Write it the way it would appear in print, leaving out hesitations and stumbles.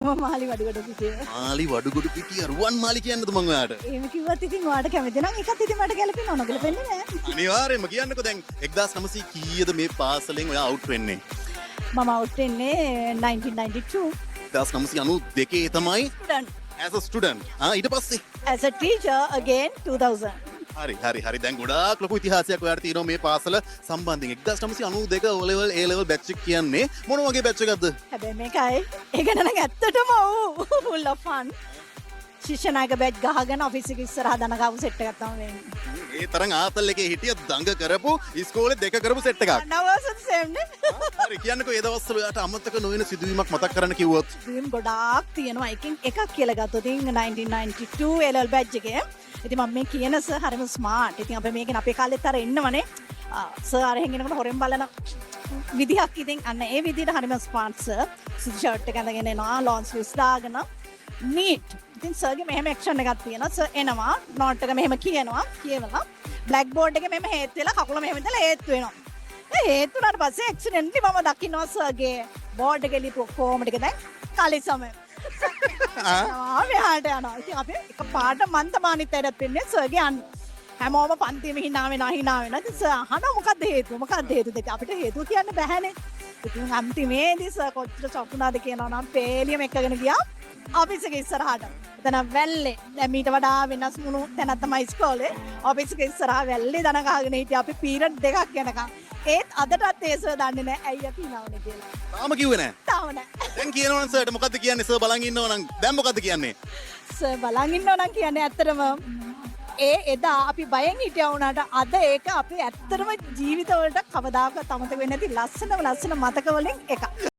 මම මාලි වඩුගොඩ පිටිය. මාලි වඩුගොඩ පිටිය රුවන් මාලි කියන්නද මං ඔයාට? එහෙම කිව්වත් ඉතින් ඔයාට කැමති නම් ඒකත් ඉතින් මට ගැලපෙනව, නොගැලපෙන්නේ නෑ. අනිවාර්යයෙන්ම. කියන්නකෝ දැන් 1900 කීයද මේ පාසලෙන් ඔයා අවුට් වෙන්නේ? මම අවුට් වෙන්නේ 1992. 1992 තමයි. Student. As a student. ආ, ඊට පස්සේ? As a teacher again 2000. හරි හරි හරි දැන් ගොඩාක් ලොකු ඉතිහාසයක් ඔයාට තියෙනවා මේ පාසල සම්බන්ධයෙන්. 1992 O level, A level batch එක කියන්නේ මොන වගේ බැච් එකක්ද? හැබැයි මේකයි, ඒ ගැන නම් ඇත්තටම ඔව්, full of fun. ශිෂ්‍ය නායක බැජ් ගහගෙන ඔෆිස් එක ඉස්සරහා දන ගාපු සෙට් එකක් තමයි වෙන්නේ. ඒ තරම් ආතල් එකේ හිටිය, දඟ කරපු, ඉස්කෝලේ දෙක කරපු සෙට් එකක්. Now also the same නේ. හරි, කියන්නකෝ ඒ දවස්වල ඔයාට අමතක නොවන සිදුවීමක් මතක් කරන්න කිව්වොත්. සිදුවීම් ගොඩාක් තියෙනවා. එකකින් එකක් කියලා ගත්තොත් ඉතින් 1992 A level batch එකේ. ඉතින් මම මේ කියන සර් හරිම ස්මාර්ට්. ඉතින් අපි මේකෙන් අපේ කාලෙත් අර එන්නවනේ. සර් අර එහෙන් එනකොට හොරෙන් බලන විදිහක්. ඉතින් අන්න ඒ විදිහට හරිම ස්මාර්ට් සර්. සුදු ෂර්ට් එක ඇඳගෙන එනවා, ලොන්ග් ස්ලීව්ස් දාගෙන. නීට්. ඉතින් සර්ගේ මෙහෙම ඇක්ෂන් එකක් තියෙනවා. සර් එනවා, නෝට් එක මෙහෙම කියනවා. කියවලා බ්ලැක් බෝඩ් එකේ මෙහෙම හේත් වෙලා කකුල මෙහෙම ඉඳලා හේත් වෙනවා. ඒ හේත් වුණාට පස්සේ ඇක්සිඩන්ට්ලි මම දකින්නවා සර්ගේ බෝඩ් එකේ ලියපු ඔක්කොම ටික දැන් කලිසම. ආ, මෙහාට යනවා. ඉතින් අපි එක පාට මන් තමයි අනිත් අයටත් පෙන්නේ සර්ගේ යන්නේ. හැමෝම පන්තියේම හිනා වෙනවා, හිනා වෙනවා. ඉතින් සර් අහනවා මොකද්ද හේතුව? මොකද්ද හේතුව? ඉතින් අපිට හේතුව කියන්න බැහැනේ. ඉතින් අන්තිමේදී සර් කොච්චර ෂොක් වුණාද කියනවා නම් පේලියම එක්කගෙන ගියා ඔෆිස් එක ඉස්සරහට. එතන වැල්ලේ, දැන් මීට වඩා වෙනස් වුණු තැනක් තමයි ඉස්කෝලේ. ඔෆිස් එක ඉස්සරහා වැල්ලේ දන ගහගෙන හිටියා අපි පීරියඩ් 2ක් යනකම්. ඒත් අදටත් ඒ සර් දන්නේ නැහැ ඇයි අපි හිනා වුනේ කියලා. තාම කිව්වේ නෑ? තාම නෑ. දැන් කියනවනම් සර්ට මොකද්ද කියන්නේ? සර් බලන් ඉන්නව නම් දැන් මොකද්ද කියන්නේ? සර් බලන් ඉන්නව නම් කියන්නේ ඇත්තටම ඒ එදා අපි බයෙන් හිටියා වුණාට අද ඒක අපි ඇත්තටම ජීවිතවලට කවදාකවත් අමතක වෙන්නේ නැති ලස්සනම ලස්සන මතක වලින් එකක්.